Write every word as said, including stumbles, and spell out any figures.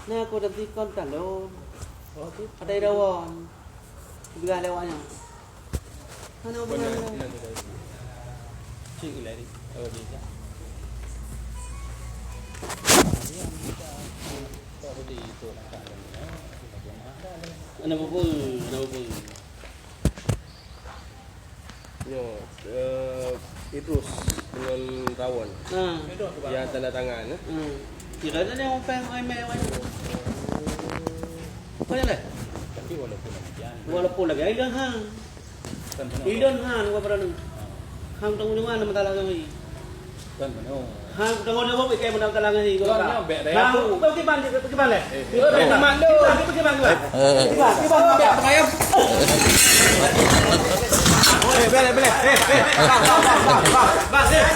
Nah, aku dah tikon talon. Ada idawan. Biar lewatnya. Mana hubungan? Cik lari. Oh, dia. Anak bubur, anak bubur. Nyoe, eh, Idrus dengan Rawon. Ha. Yang tanda tangan, eh. Ha. Kira ada yang orang main, main, main. Apa dia lah? Tapi walaupun demikian. Walaupun lagi, ada hang. Kan benar. Idon hang, bukan pada ni. Ha. Hang tunggu di mana masalah kami? Kan benar. Hang tunggu di mana, bukan masalah kami. Kan benar, baik dah. Hang, aku pergi bang, pergi bang leh. Eh, pergi bang, pergi bang, pergi bang. Eh. Pergi bang, pergi bang, pergi bang. Eh, boleh, boleh. Eh, eh, bang, bang, bang, bang, bang, bang, eh.